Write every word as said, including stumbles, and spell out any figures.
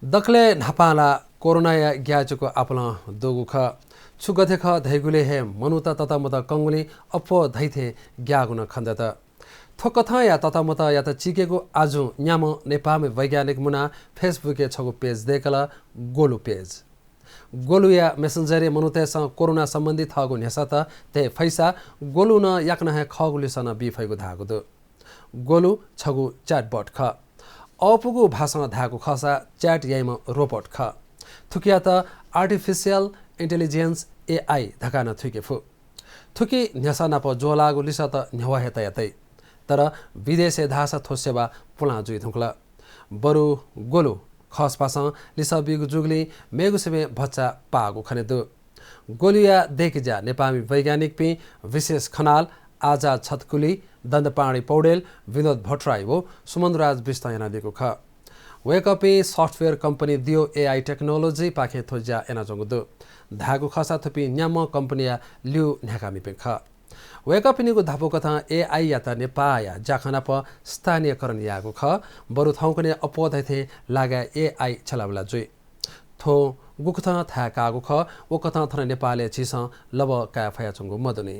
दकलय् न्हापां ला कोरोनाया ग्याःचिकु आपालं दुगु खः। छु गथे खः धइगुलिइ हे मनूत ततमत कंगुलिं अप्वः धइथें ग्याःगु नं खनेदत। थ्व कथंया ततमतयात चीकेगु आजुं न्याम्ह नेपाःमि वैज्ञानिक मुनाः Facebook-य् छगू page दय्‌कल, गोलु page। गोलुया Messenger-य् मनूतय्‌सं कोरोना सम्बन्धी थःगु न्ह्यसःत तये फइसा गोलुं नं याकनं हे खःगु लिसः नं बी फइगु धाःगु दु। गोलु छगू chatbot खः। अःपुगु भाषां धायेगु खःसा chat याइम्ह robot खः। थुकियात Artificial Intelligence, AI धकाः नं थुइके फु। थुकी न्ह्यसः नाप ज्वःलाःगु लिसःत न्ह्यवः हे तया तइ। तर विदेशय् धाःसा थ्व सेवा पुलां जुइ धुंकल। बरु गोलु खसपासं लिसः बीगु जूगुलिं मेगु छेँय् भचा पाःगु खने दु। गोलुया दय्‌केज्या नेपाःमि वैज्ञानिकपिं विशेष खनाल, आजाद छतकुली, दण्डपाणी पौडेल, विनोद भट्टराई व सुमनराज बिष्टं यानादीगु खः। वय्‌कःपिं software कम्पनी दियो AI Technology पाखें थ्व ज्या यानाच्वंगु दु। धायेगु खःसा थुपिं न्याम्ह कम्पनीया ल्यू न्ह्याकामिपिं खः। वय्‌कःपिनिगु धापू कथं AI-यात नेपाःया ज्याखँ नाप स्थानीयकरण यायेगु खः, बरु थौंकन्हय् अप्वः धइथें लागाय् AI छ्यलाबुला जुइ। थ्व गुकथं थाय् काःगु खः, व कथं थन नेपालय् झीसं लबः काये फयाच्वंगु मदुनि।